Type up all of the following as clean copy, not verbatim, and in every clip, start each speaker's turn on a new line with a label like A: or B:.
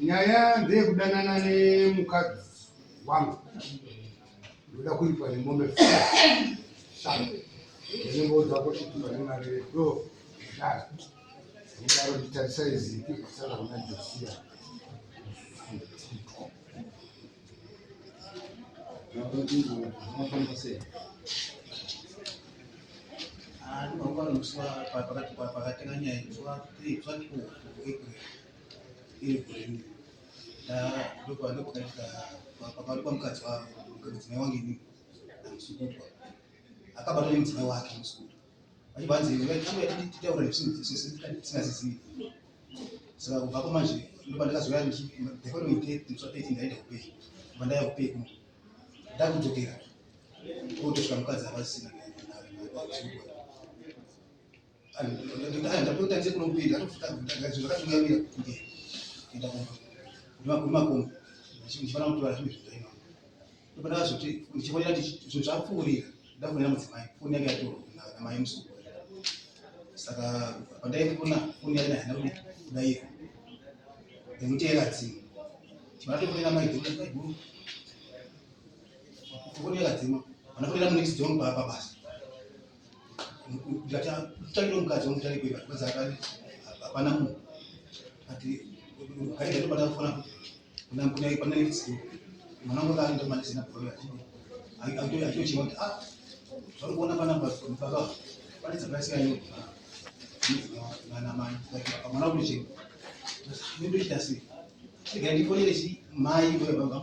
A: Nyaya ndeyekudanana nemukadzi wangu. Ndoda kuipa nemombe shanu. Ndinongoudza kuti pane mari do dai. Ndaro nditarisa iziki kusara kuna Josia.
B: Mafamba sei?
C: Ah, ndinoona musi wa pakati pakatanga nyaya musi wa 3 musi wa 2 April iri gore rino. Ndopakaita pakawanikwa mukadzi wa mudzimai wangu ini naMusukutwa. Akabatwa nemudzimai wake Musukutwa. Vachibva hanzi titaura tisingazizivi. Saka kubvapo manje ndopandakazouya the following day musi wa 13 ndaenda kuPay. Ndobva ndauya kuPay kuno. Ndakudzokera kotosvika mukadzi avasina ndapotangise kunopinda zvakatungamira kunge kuenda kumakomo ndichifanira kutora zvimwe zvinhu zvainwa ndopandakazoti ndichifonera zvinhu zvapfuurira ndafonera mudzimai foni yake yatorwa namai musuku saka pandaifona foni yake haina kudaira nekuti yakadzima chivatofonera mai guru foni yakadzima vanofonera munext door pabasa ndikati tangire mukadzi wangu tari kuiva kwanza hapana munhu ati kaida ndobata kufona futi kuna kuna pana next door mwana wangu akaenda mali sina bhora achitochema kuti ah zvari kuona pana baba pane dzakasiya yo mwana mai mwana kutochema ndochita sei rega ndifonere chi mai vanafonera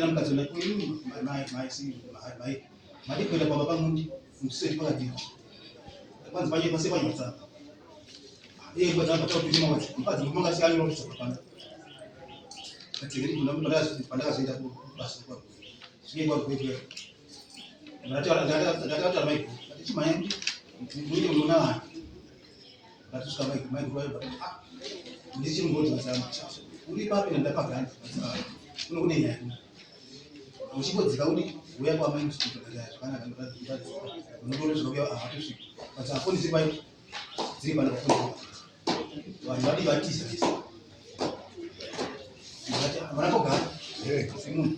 C: mukadzi madi kuenda kwamba pamundi museri pakadii kwanzi panye pase panye patsamba iye patsamba takuti mawadzi mukadzi mukanga siyanyo kutsamba pana pandakazoenda kubasa kwa svike kwa kwekwe ndakataura maiguru atichimhanya kuti muine unoona vanhu Ndatusvika mai mai guru vaibva ah ndichiri mubhodhi vasama uri papi ndapagani kuno kune nyaya kuno uchingodzika udi uya kwamai musikuto zvakanaka ndadzika unotore zvauya hawatusviki but afoni dziri pai dziri pana pafoni vanhu vadi vatiza vese havana kugara semunhu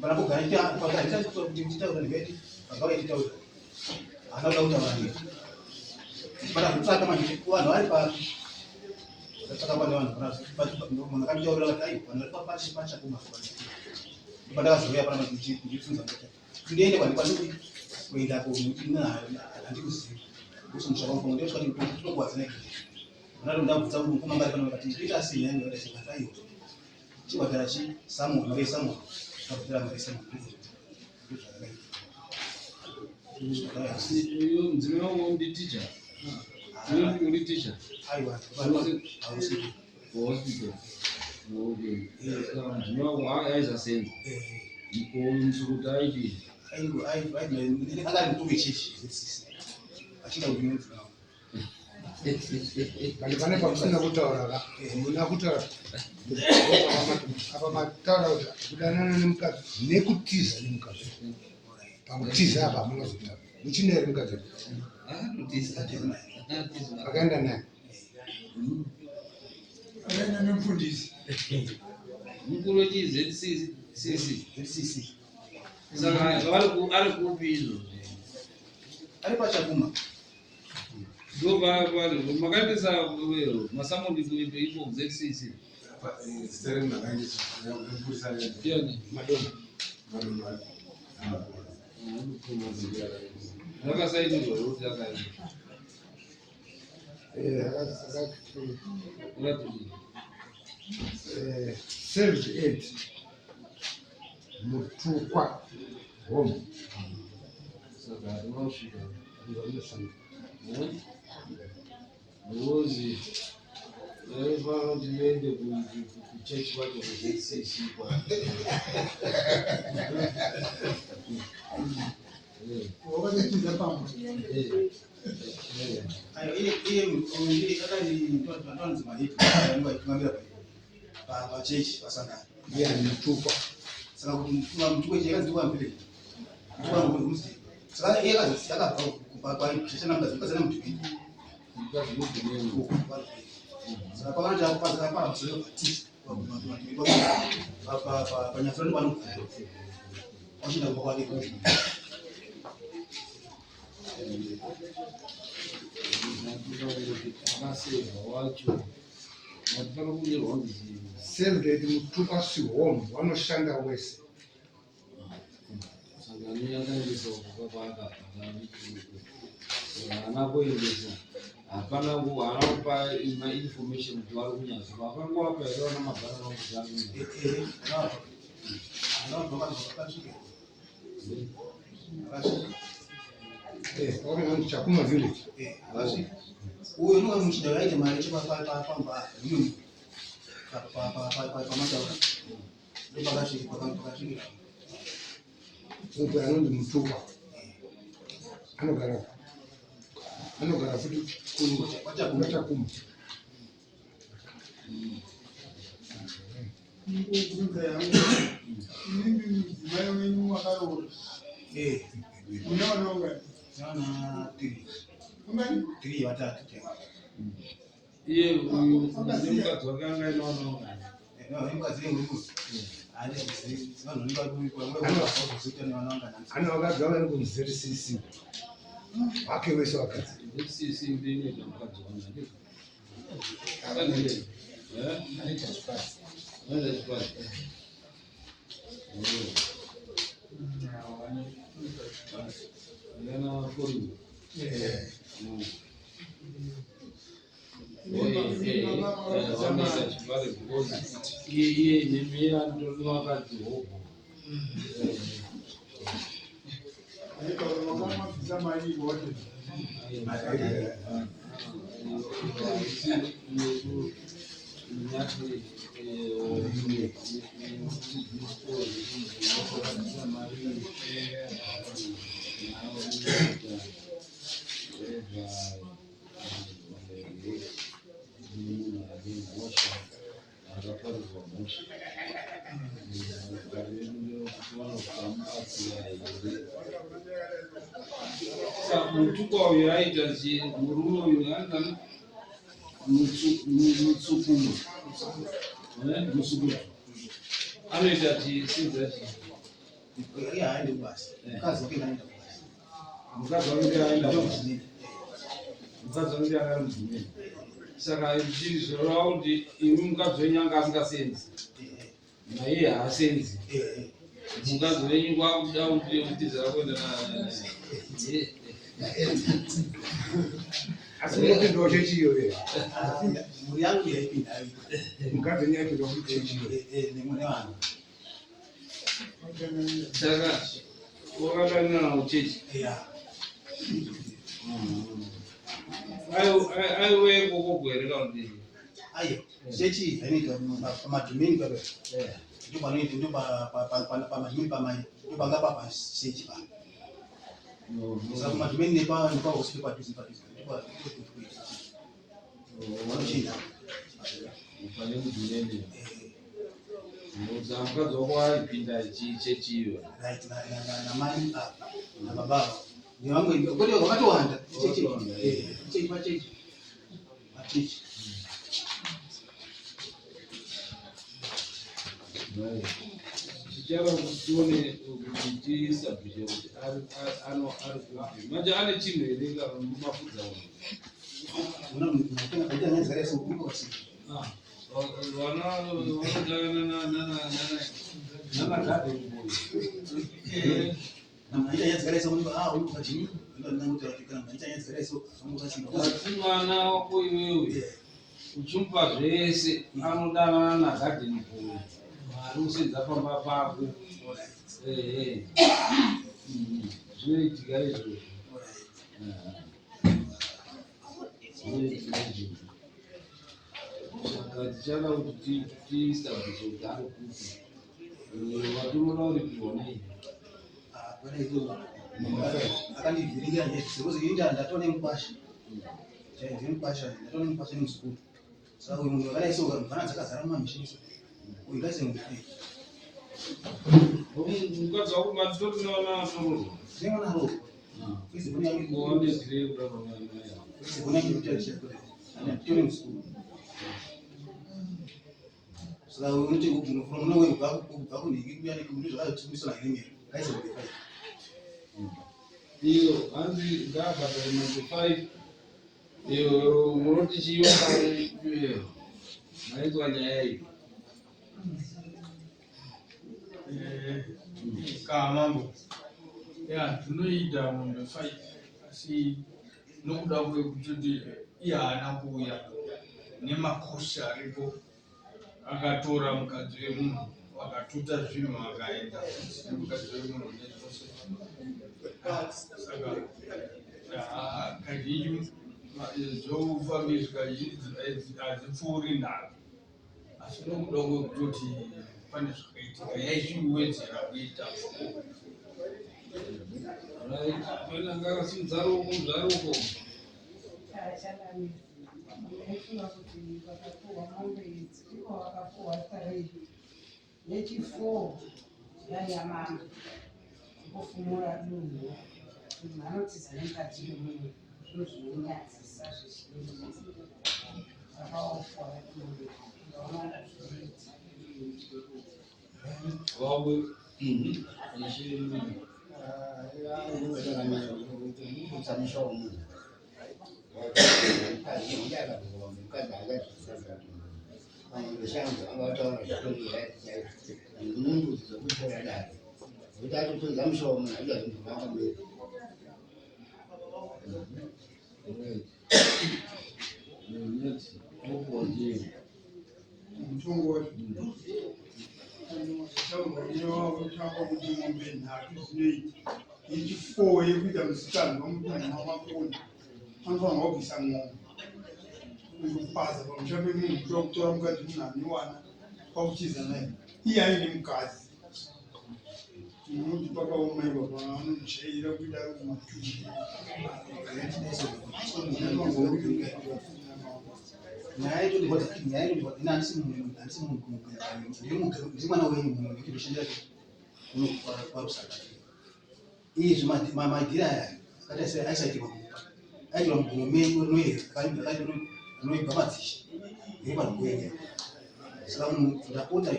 C: havana kugara tichitaura ndikaiti vakauya tichitaura haana kuda kutaura neni tichibata kutsvaka manje vanhu vari papi ndatsvaka pane vanhu munhu akanditaurira kati ai vanhu vari papachi pachakuma pandakazouya pana ndichibvunza kuti ndiende kwani kwandiri kuendako handikuzivi kusi musha wangu ndosvika ndinokuwadzana ikoko ndado ndabvunza mukoma ngari pano vakati ndoita sei nyaya ndakati sei aiwa chibhadhara chi samuel mari yesamuel ndabhadhara mari yesamuel
B: Mudzimai wangu ndi teacher. Uri teacher?
C: Aiwa,
B: hospital. Hospital. Okay. Saka mudzimai wangu aizasenza. Ko musukuti aiti?
C: Akari mukuru wechechi ZCC. Achiita kuti mudzimai wangu.
A: But pane pamusina kutaura ka muna kutaura apa mataura kuti kudanana nemukadzi nekutiza nemukadzi pakutiza apa munozotaura muchine here mukadzi akaenda naye
D: akaenda nemufundisi
B: mukuru wechiZCC saka ari kupi izvozvi
C: ari pachakuma
B: makaendesa masamoni kuipo kuZCC
D: zita remunhu akaendesa mupurisa
B: ndiani
D: madona madona
B: rakasainirwa kuti akaenda
A: Served at Mutukwa home.
B: Saka unosvika Ngozi vaifanira kuti muende kuchechi kwacho kuZCC kwa
D: wakatiza pamwe
C: Ayo iye iye iye akari tonzi mahipi vaitungamira pachechi pasangano
A: Ndiye anotukwa.
C: saka kuti mutukwa chechi yakanzi tukwa village mutukwa homestead saka iye akabva kubva kwaichana mukadzi mukadzi ana mudhibini
B: mukadzi mudhibini
C: Pazakapara panyafurani panogara wachienda kumba kwake.
B: Akasevha wacho matipano kunyorwa kunzi
A: Save date Mutukwa Sihom vanoshanda wese.
B: Sangano yakaendesa uko kwaakabva, haana kuendesa, hapana, haana kupa mainformation kuti vari kunyazi vakangowapa here vana mabhara vangu vari kunyazi.
A: Vakanzi Chakuma village.
C: Uyo unonga muchinda yaita mari chepapamba pamataura ndopakasvikira.
A: Upo anonzi Mutukwa anogara futi kwaChakuma.
D: Ndinobvunza yangu, inini mudzimai wenyu wakaroora, muna vana vangani?
C: Vana three.
D: Ungani?
C: Three, vatatu chaivo.
B: Iye uyu nemukadzi wake anga aine vana vangani?
C: Mukadzi wemurume handizivi vanhu.
A: Ano vakadzi vavani kuZCC vake wese vakadzi.
B: ZCC ndinoita mukadzi wangu, handizvo? Akandile. Eh?
D: Anoita chipari.
B: Anoita chipari. Yana foreign. Vanoita chipari because iye nemi andori vakadzi hobho.
D: Vakamabvisa mari iwote.
B: Akaparirwa mhosva, vanokamubatsira here? Saka Mutukwa uyu aita chi murume uyu anzani Mutsukuma, Musukutu, anoita chisinza chi?
C: Iye haaendi kubasa, mukadzi wake ngaenda kubasa.
B: Mukadzi wake ndiye aenda kubasa. Mukadzi wake ndiye akaenda mudzimai. Saka zvoreva kuti imi mukadzi wenyu anga asingasenzi, naiye haasenzi. Mukadzi wenyu kwakuda kuti kutizira kuenda.
A: Asi unopindawo chechi iyoyo?
C: Mhuri yangu yaipinda.
A: Mukadzi wenyu aipindawo chechi iyoyo?
C: Nevana.
B: Saka wakadanana nawo chechi?
C: Ya.
B: Aiwe ikoko here kana kuti?
C: Aiwa, chechi hainoitwa pamadhumeni papa, ndo panoita, ndo pamadhumeni pamai, ndo panga papachechi pa. Saka kumadhumeni nepahospital padhuze padhuze ndopanochienda.
B: Pane mudhumeni. Saka mukadzi wako aipinda chechi iyo?
C: Right, namai apa nababa ava nevamwe, kwete vakatowanda. Chechi.
B: Vakatowanda.
C: Chechi, pachechi pachechi.
B: Tichava kuti tione kuti tiestablishe kuti ari kupi manje, ane chinhu here kana mumafudza umu?
C: Aita nyaya dzakadai so unokasika.
B: Vana vanodana nanagarden boy.
C: Aita nyaya dzakadai so unokachini kana aita nyaya dzakadai so unokasika.
B: Asi mwana wako iwewe uchimupa zvese, anodanana nagarden boy ari kusenza pamba pako. Ehe, zvinoitika izvozvo, zvinoitika izvozvo. Saka tichada kuti tiestablishe kuti ari kupi. Watinoda kuripiwa nei?
C: Akandivhiringira because ini ndatova nemukwasha, ndine mukwasha, ndatova nemukwasha nemuzukuru. Saka uyu munhu akadai so, mvana dzakazara mumamishini, so uyu ngaise.
B: Mukadzi wako matitori nevana vatororwa?
C: Nemwana ro.
B: Wanezirei kudaro?
C: Tore muzukuru. Saka unoti munoona wewe kubva kunhingi kuya nekuti zvakazotimiswa naHeremera ngaise mombe 5.
B: Iyo hanzi ngaabhadhare mombe 5. Iyo munoti chiyo maitwa nyaya iyi.
E: Kamambo ya tinoida mombe 5 asi nokuda kwekuti iye haana kuuya nemakosi aripo akatora mukadzi wemunhu akatuta zvinhu akaenda nemukadzi wemunhu nezvose saka kazhinji zvofambiswa hadzipfuuri nharo asi nokuda kwekutoti pane zvakaitika yaichiwedzera kuita.
B: Right, pane anga akasimudza ruoko muzvaruoko.
F: Ndaifunga kuti vakapuhwa mombe idzi ivo vakapuhwa 3 yechi4 yanyamama kufumura dunhu munhu anotiza nemukadzi wemunhu zvinhu zvinonyadzisa zvizhinji zvakaofwa mombe ndaona zvinoita.
B: Vamwe
D: Mutongo wacho taurwa newa kuti mombe nhatu dzinoita yechi4 yekuita musikanzwa mutunhu wamakoni anofanirwa kubvisa mombe kupaza pamusha pemunhu kutoda kutora mukadzi munhu ane wana kwakutiza naye iye aine mukadzi unoti pakaoma ipapa anojaira kuita ari kumatunhu.
C: Nyaya inondirwadza, nyaya inondirwadza ini handisi munhu, handisi munhu, ndiri mwana wenyu munhu nekuti ndoshandira kuno kwaRusaka. Izvi madhiri aya akaita se aisaitirwa mumba, aitirwa mugomo menyu rinoyera rinoibva madzishe iri parugwenya. Saka munhu ndapota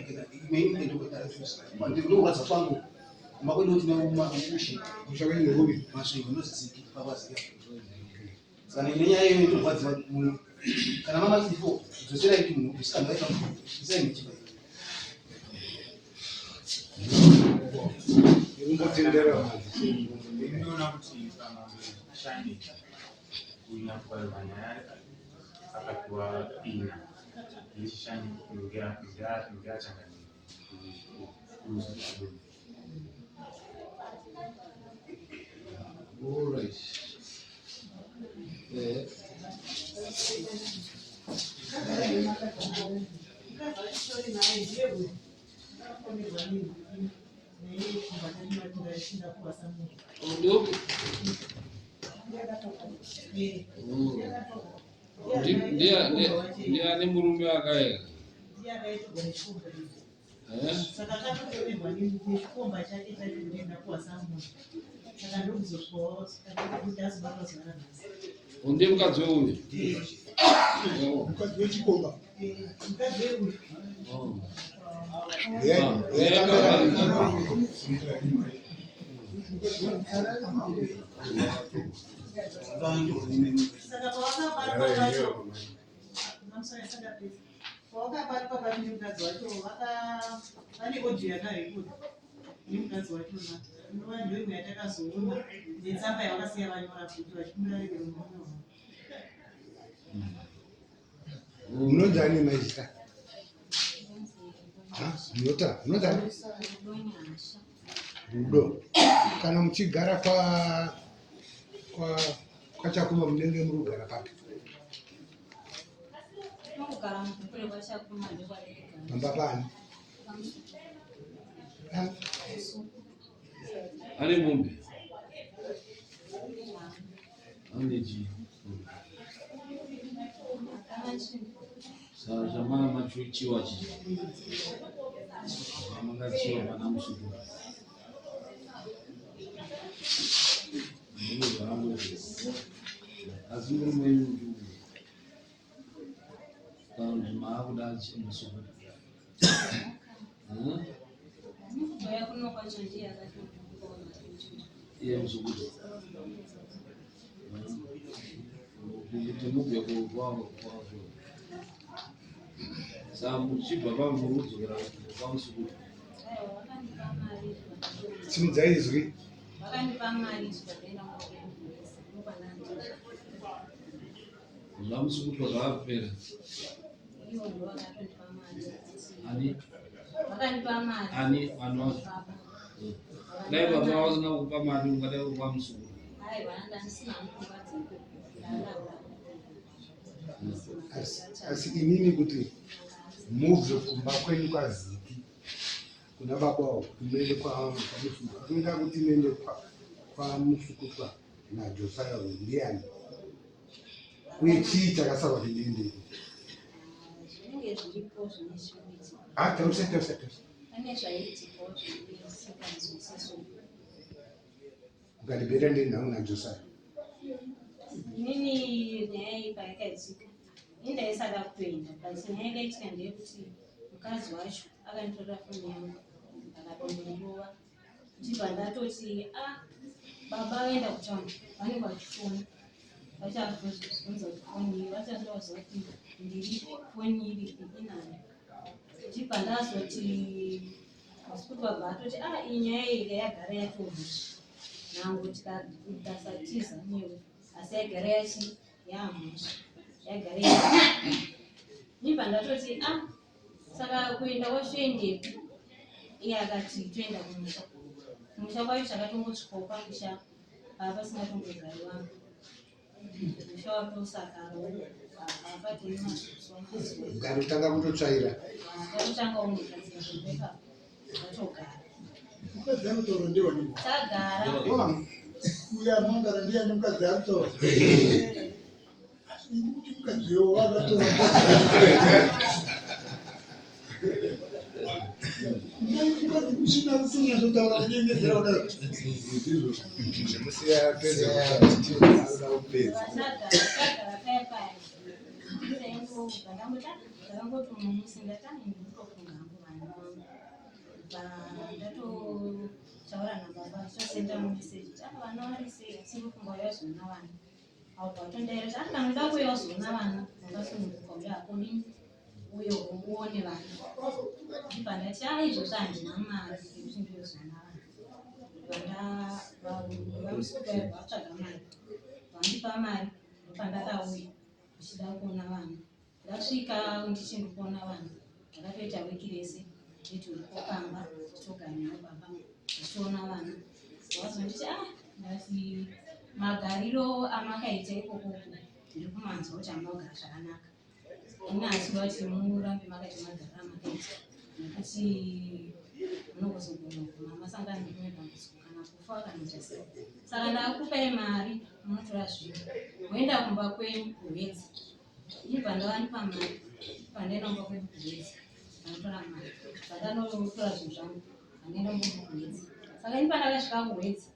C: ndokurwadza kwangu kumba kwedu tine ushe.
A: Musha wenyu ndeupi?
C: Masvingo ndozitsiki pakwazika. Saka nenyaya iyoyo inorwadziwa munhu kana mama tifo dzoserai kuti munhu usikana vaita isai muchipa.
A: Umbotendera madzishe.
G: Ndinoona kuti pamombe shanu kunyakuparwa nyaya akapiwa ina yechishanu ngerachangamire.
B: All right.
H: Mukadzi wachitori naye ndiye uyu akafonerwa neikumba.
B: Ndio. Ndiye ane murume akaenda.
H: Ndiye akaitorwa nechikomba idzi.
B: Eh?
H: Saka akatotorerwa nechikomba chake chacho kuenda kuwasamunhu, saka ndokuzosvikawo kuti azobatwa zuva ranhasi.
B: Ndiye mukadzi weuyu. Oh.
D: Mukadzi wechikomba.
H: Mukadzi weuyu.
B: Oh.
A: Yeah.
B: Yeah.
H: Saka pavakabatwa pacho, I'm sorry, saka pavakabatwa pacho nemukadzi wacho vane audio yakarekodwa nemukadzi wachona inova ndo imwe yatakazoona netsamba yavakasiya vanyora kuti vachikumbira regero murume wavo.
A: Munonzani maizita? Munota, munonzani? Rudo. Kana muchigara kwa kwaChakuma munenge muri kugara papi?
I: Kugara mubhuku rekwaChakuma ndekwaregara.
A: Pamba pani? Ha?
B: Ane mombe. Ane chii?
I: Hakana chinhu.
B: Saka zvamanga machiwa chii? Zvamangachiwa pana musukuru. Ndizvo zvangu izvo. Asi murume wenyu muchiuyu. Kana kuti maakuda musukuru.
I: Kutouya kuno kwacho ndiye akatokupawo mari ichocho.
B: Iye muzukuru. Kuti mubve kwavo. Saka muchibva pamuri kudzokera kwaMusukuru.
I: Aiwa, vakandipa mari.
A: Simudzai izwi.
I: Vakandipa mari zvikatoenda kumba ndokwanandiri.
B: ZvaMusukutwa zvakapera.
I: Ivo ndo vakatondipa mari.
B: Ani?
I: Vakandipa mari.
B: Ani vanhu vacho?
I: Baba.
B: Dai baba vasina kukupa mari ungadai uri kwaMusukutwa.
I: Aiwa, ndandisina mupfungwa dzeko. Ndandabva.
A: Asi inini kuti mubve kumba kwenyu kwaZiki kuna baba wavo kuti muende kwaMusukutwa, kunoita kuti muende kwaMusukutwa naJosiah uyu ndiani? Uye chii chakasarwa kuti ndiende ikoko?
I: Zvinenge zviripo zvine zvinoitika.
A: Ah, taurisa, taurisa, taurisa.
I: Pane zvaiitikawo zvinenge
A: Ukandibeta ndini hangu naJosiah.
I: Inini nyaya iyi payakaitika, ini ndaisada kutoenda, but nyaya yakaitika ndeyekuti mukadzi wacho akanditorera foni yangu akatombondirova. Ndibva ndatoti a baba vaenda kutown vanenge vachifona vachatozvibvunza kuti foni iyi vachatoda kuziva kuti ndiri foni iripi inani. Ndibva ndazoti kuti vabva vatoti a iyi nyaya iyi yagara yatomhosva nhango tikasatiza newe asi yagara yachi yamhosva yagara ndibva ndatoti a saka kuenda kwacho endepi? Iye akati toenda kumusha. Kumusha kwacho takatongosvikawo pamusha pasina tombogari vanhu, musha watosakarawo apatei mazuva.
A: Ukatotanga kutotsvaira.
I: Ndatotanga unogadzira zvinhu ipapo, ndatogara.
D: Mukadzi anotaura ndewani?
I: Tagara.
D: Uya mangara ndiyani mukadzi anotaura? Asi kuti mukadzi uyo wakatora mukadzi kusina kunyatsotaura kunyengedzera kudaro.
A: Zvemusiya apedza kutaura kupedza.
I: Tagara, tagara paya paya ndakangoti umwe musi ndati ndikutofunga hangu vana vangu. Ndatotaura nababa, tosenda mumeseji kuti a vana vari sei, asi ndikufunga uya uzoona vana. Aubva watondaira kuti a kana uda kuuya uzoona vana ungasununguka, uya hakodini uye uone vana. Ndibva ndati a izvozvo handina mari yekuti ndiyozoona vana. Vamusuka vatsvaga mari, vandipa mari, ndopandakauya ndichida kuona vana. Ndasvika ndichindi kuona vana, ndakatoita wiki rese nditoripo pamba, ndichitogara navo baba, ndichiona vana. Vazonditi a ndati magariro amakaita ikokoko ndiri kumanzwa kuti hamuna zvakanaka. Ini asi kuda kuti murambe makaita magariro amakaita nekuti munogozogona kuguma masangana nerimwe dambudziko kana kufa kana kuita sei. Saka ndakupai mari, munotora zvinhu moenda kumba kwenyu kuHwedza. Inibva ndavandipa mari, pandaenda kumba kwedu kuHwedza ndanotora mari, pandanotora zvinhu zvangu pandaenda kumba kuHwedza. Saka ini pandakasvika kuHwedza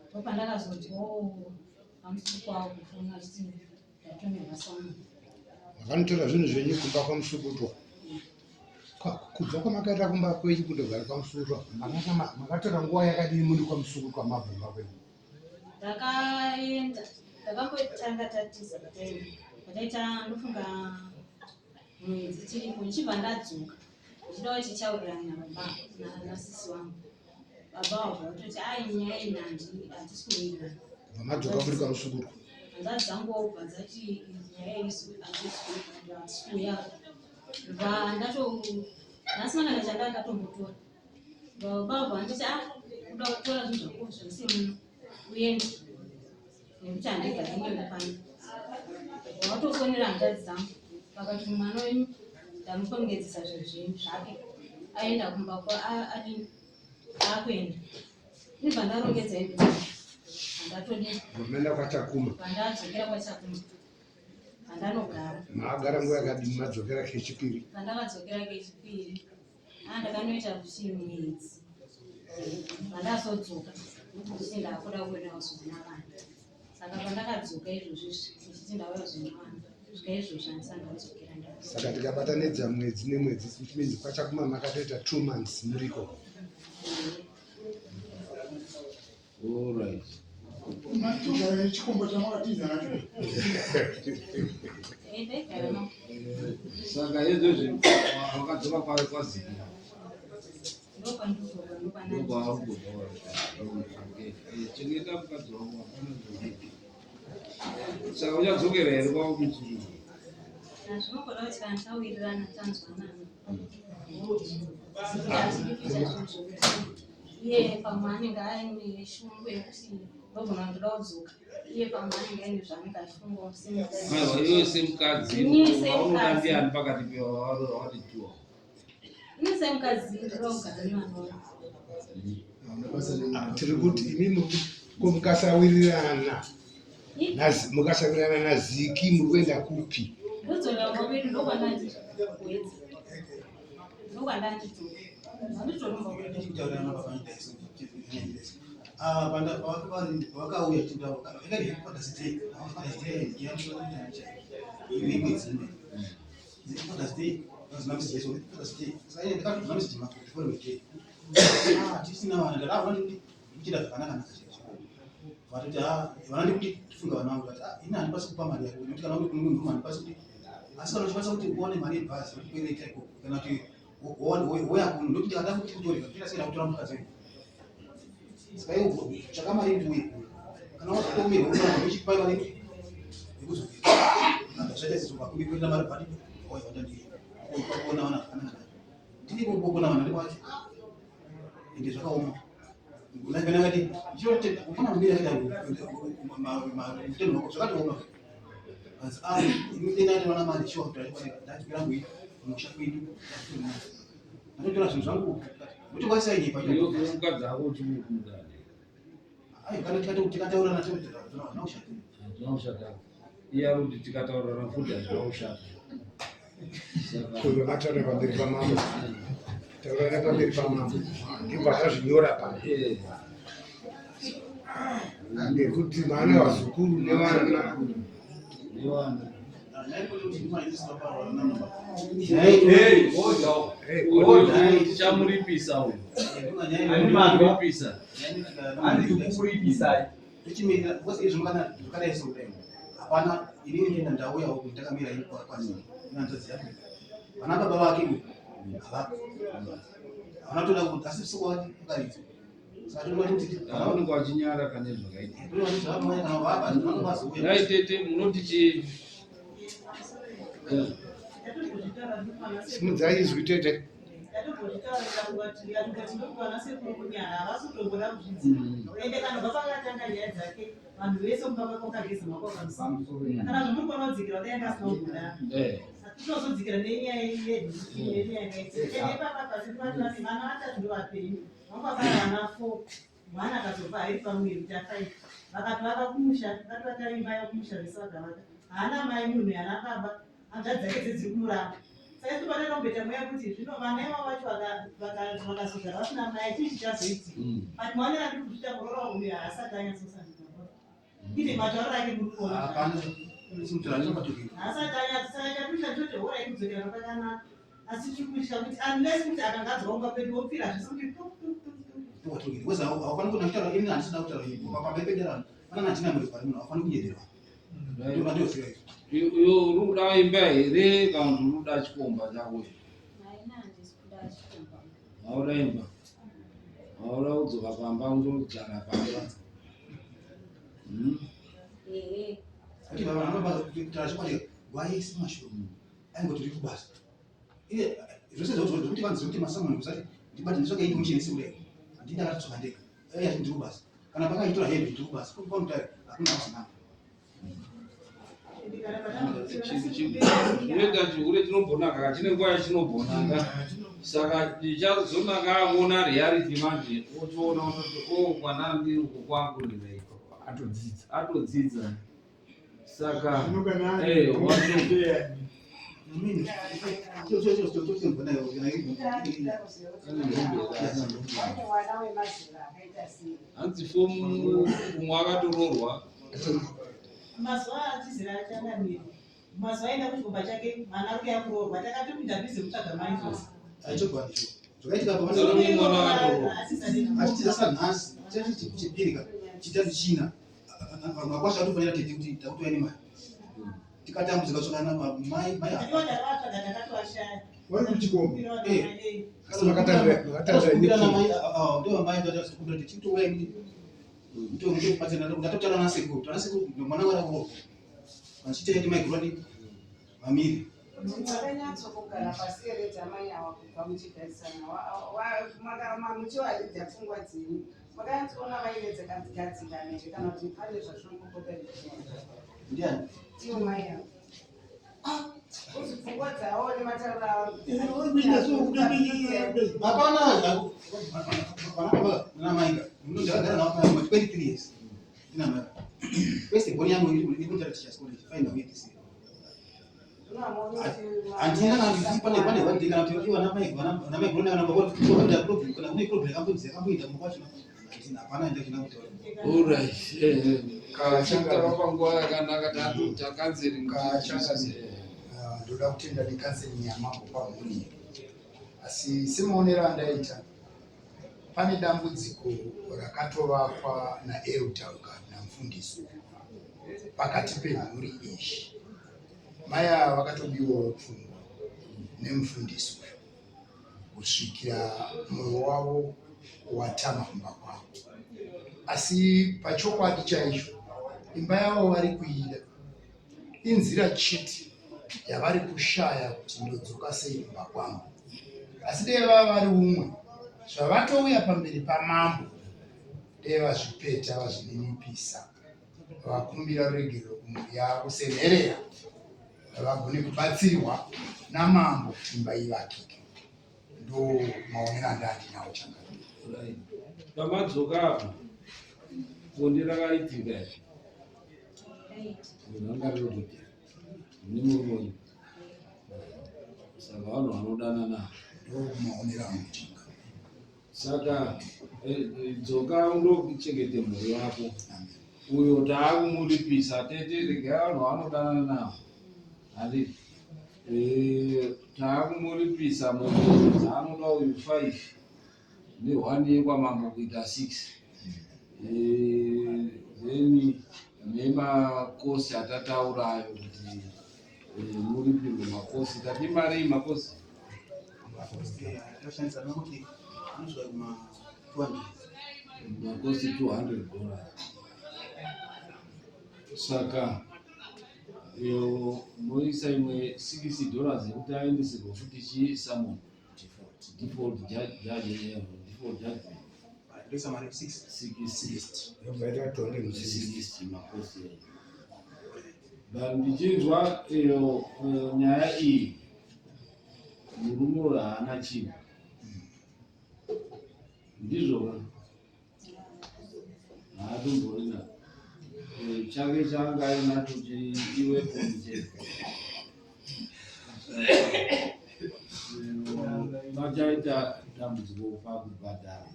I: ndopandakazonzwawo pamusoro kwavo kufona vachiti ndatomerwa samu.
A: Makanotora zvinhu zvenyu kumba kwaMusukutwa. Kubva kwamakaita kumba kwenyu kundogara kwaMusukutwa, makatora nguva yakadini muri kwaMusukutwa mabva kumba kwenyu?
I: Ndakaenda, ndakambotanga tatiza, pataenda pataita ndofunga mwedzi tiripo, ndichibva ndadzoka ndichida kuti tichaurirana nababa nasisi wangu. Baba vabva vatoti ai nyaya iyi nandi hatisi kuwirirana.
A: Kubva madzoka muri kwaMusukutwa.
I: Hanzvadzi dzangu obva dzati nyaya iyi hatisi kuuya. Bva ndato nhasina kana chandakatombotora. Baba vanditi a kuda kutora zvinhu zvako zvese muno uende nekuti handigari newe pano. Watofonera hanzvadzi dzangu vakati mwana wenyu ndamupongedzesa zvinhu zvenyu zvake aenda kumba kwa adini akuenda. Inibva ndarongedza hembe dzangu, handatodini.
A: Maenda kwaChakuma.
I: Pandadzokera kwaChakuma pandanogara.
A: Maagara nguva yakadini madzokera kechipiri?
I: Pandakadzokera kechipiri ndakanoita kuti mwedzi, pandazodzoka ndichiti ndakuda kuenda kuzoona vana. Saka pandakadzoka izvozvo izvi ndichiti ndauya kuzoona vana. Kusvika izvozvi handisati ndadzokera ndadzoka.
A: Saka tikabatanidza mwedzi nemwedzi which means kwachakuma makatoita 2 months muriko.
B: Alright.
D: Maitogara nechikomba chamakatiza nacho.
I: Eh, ndaigara nako.
B: Saka izvozvi wakadzoka kwawe kwazini?
I: Ndokwandikubva, ndokwandandibva.
B: Ndokwauri kubva. Okay. Chengeta mukadzi wako, hapana zvozvii. Saka uchadzokera here kwavo kuchirungu?
I: Hazvinongoda kuti kana tawirirana, tanzwanana. Hazvidi kuita zvinhu zvokuti iye pamwe anenge aine shungu yekuti ndogona ndoda kudzoka, iye pamwe anenge aine zvaanenge achifungawo semukadzi.
B: Aiwa, iwe semukadzi
I: Inini
B: waunoda
I: semukadzi.
B: ndiani pakati pewawati tuwa?
I: Ini semukadzi ndoda kugara nevana vangu.
A: Tiri kuti imimi ko mukasawirirana mukasawirirana naziki, muri kuenda kupi?
I: Ndodzokera kumba kwedu, ndokwandandikuedza, ndokwandandidzoka, handitoromba kwedu.
C: Kutaurirana baba vakauya Father's Day, Father's Day imwedzi ino, Father's Day Father's Day. Saka ine ndakatobva message before day, tisina vana, ndakaona ndikuchita zvakanaka naka chaizvo. Vatoti vana ndikuti tifunga vana vangu, vati ini handikwanisi kupa mari yako nekuti kana uri munhu handikwanisi kuti, asi kana uchikwanisa kuti uone mari yebhazi rokukwereta ikoko kana kuti wouya kuno, ndokuti ndikada kuti kutore toita sei kutora mukadzi wedu. Saka iwe tsvaka mari ndiuye kuno, kana wazotomirwa uchipa mari yekudzokera zvaita izvo vakumbikwirira mari bhati oya wandandii kuona vana zvakanaka, ndiri kuona vana ndikwacho ende zvakaoma. Ndakati ufana kumira mutendo wako zvakatooma. Asi ini ndati mari shuwa kuti ndadzokera ngui kumusha kwedu, ndatotora zvinhu zvangu ndotokwanisa inyepa.
B: Iwe mukadzi ako uchimukudani?
C: Ayo, kana tikataurana hazvina kushata.
B: Hazvina kushata. Iye ari kuti tikataurirana futi hazvina kushata. Saka
A: Kuno vataura pamberi pamambo, taurana pamberi pamambo, ndibva tazvinyora pano ngekuti vana vazukuru nevana.
B: Nevana.
E: Hey, oja.
B: Uyu tichamuripisa uyu. Muripisa.
E: Handiti kukuripisai.
C: Tochimirira because izvo zvakadai sekudai hapana. Inini ndenda ndauya uku ndakamira ini kwasi inanzodzi yake, vana baba vake uyu havapo, havana toda kuti asi sikwati akaridza. Saka toda kuti
B: Aonekwa achinyara pane zvakaitika.
C: Toda kuti zvavamwe kana vazouya.
B: Dai tete munoti chii?
A: Simudzai izwi, tete.
H: Ndatombozvitaura kuti ndokwana sekuru kunyara, havasi kutomboda kuzvidzira. Ende kana bva pakatanga nyaya dzake, vanhu vese mumba kwako vakageza maoko pamusoro. Kana zvomuri kuona kudzikira kudai anga asina kumbodaro. Tinozodzikira nenyaya yedu nenyaya yakaitika. Ende ipapa pasi vati vana vatatu ndovapenyu, vanga vabara vana four, mwana akazobva hairi pamuviri kuti afive. Vakatovaka kumusha, vakatovaka imba yekumusha vese vakavaka. Haana mai munhu, haana baba, hanzvadzi dzake dzedziri kumuramba. Saka isu panoita kumboita mweya kuti zvino vana ivavo vacho vakazogara vasina mai, chii chichazoitika? But maonero andiri kuzviita, muroora uyu haasati anyatsosanduka. Even matauriro ake muri kuona haasati anyatso. Saka chatucha choti hora yekudzokera kwakanaka, asi tiri kutya kuti unless kuti akanga adzoka kumba kwedu wopfira zvese kuti tu tu tu tu.
C: Because haufani kuona kutaura, ini handisina kutaura pamberi pendarano pana handina muridzi pari munhu, haufani kunyeberwa, ndinoziva izvo.
B: Iwe uri kuda imba here kana kuti uri kuda chikomba chako?
I: Haina, handisi kuda chikomba.
B: Hauda imba, hauda kudzoka pamba kundogara pamba?
I: Ehe.
C: Kuti vana kutaura chokwadi waisi mashure aingoti uri kubasa iye zvose zvokuti vanzi kuti masamoni kusati ndibati nditsvake information sekudai, handii ndakatitsoka ndega. Ai ati ndiri kubasa, kana pakaitora hembe ndiri kubasa kwamutare hakuna kuzinama.
B: Zvinoita chihure chinombonaka kachine nguva yachinombonaka. Saka chichazonaka akuona reality manje, otoona kuti o kwana ndiri uku kwangu ndinei.
D: Atodzidza.
B: Atodzidza. Saka
D: Zvino kana
B: wacho
F: Wane mwana wemazera akaita sei?
B: Hanzi fomu umwe akatororwa.
H: Mazuva atizira achangamira. Mazuva aenda kuchikomba chake mwana ari kuya kuroorwa takatopinda busy kutsvaga mai zvose.
C: Aichokwadi cho. Zvakaitika pa achitiza sanhasi chati chipiri ka chitatu china makwasha atofanira tete kuti takutouya nemari tikatambudzika kutsvakana mai mai
D: vari kuchikomba
A: Asi makatanga makatanga
C: mai ndio mai ndio kuti chitouya ndatotaura nasekuru taura nasekuru mwana wara kuroorwa vachitaiti maiguru vamire
F: Makanyatsokugara pasi here dzamai ava kubva muchigarisana muchivaridza pfungwa dzenyu makanyatsoona vaine dzakagadzikana here kana kuti pane zvazvinombopota
C: ndiani
F: ivo mai ava uzi pfungwa dzavo nematauro avo
C: hapana vana baba namaika ndakagara navo pana 23 years ndina mai first born yangu iri kuita teachers college final year this year handina kana kuti pane pane one day kana kuti vana mai vana mai gurona kana baba kuenda problem kana kune problem yakambonzi yakamboita mukwa wacho handina hapana ndachina kutaura
B: Alright. Kachanga panguva yakanaka takanzeri
A: Kachanga. Ndoda kutenda necounseling yamambo pamhuri asi semaonero andaita pane dambudziko rakatovakwa naelder namufundisi pakati pemhuri iyi mai ava vakatobiwawo pfungwa nemufundisi uyu kusvikira mwoyo wavo watama kumba kwavo asi pachokwadi chaicho imba yavo vari kuida inzira chete yavari kushaya kuti ndodzoka sei kumba kwangu asi dai vava vari umwe zvavatouya pamberi pamambo dai vazvipeta vazvininipisa vakumbira ruregerero kumhuri yavo senherera vagone kubatsirwa namambo kuti imba ivakike ndo maonero andandinawo changamire
B: Pamadzoka apo bonde rakaitika here? Munhu anga riri kuti nemurume uyu. Saka vanhu vanodanana.
A: Ndo maonero angu changamire.
B: Saka dzoka undochengete mhuri yako. Uyo taakumuripisa tete regai vanhu vanodanana navo. Handiti? Taakumuripisa mombe dzaanoda uyu 5 ne1 yekwamambo kuita 6. Then nemakosi atataurayo kuti muripirwe makosi. Tati mari makosi?
C: Tashandisa nokuti anosvika kuma 200.
B: Makosi $200. Saka iyo moisa imwe $60 yekuti aendeserwe futi chisummon default judge, default judgment.
C: Ndoisa mari 6.
B: 60.
A: Yobva yaita 260.
B: 60 makosi. But ndichinzwa iyo nyaya iyi, murume uyu haana chinhu, ndizvona haatomborina chake chaanga ainacho iweapon chete. Vachaita dambudziko pakubhadhara.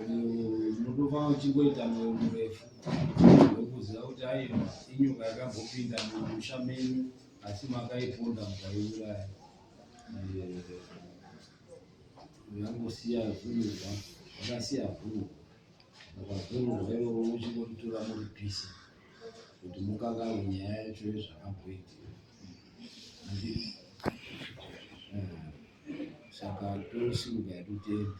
B: Munotofanira uchingoita mwoyo murefu wekuziva kuti aiwa inyoka yakambopinda mumusha menyu asi makaiponda mukaiuraya. Yangosiya vhunurwa, yakasiya vhunurwa. Saka vhunurwa iroro muchingoritora muripisa kuti mukanganwe nyaya yacho yezvakamboitika. Handiti? Saka tosimuka hedu tiende.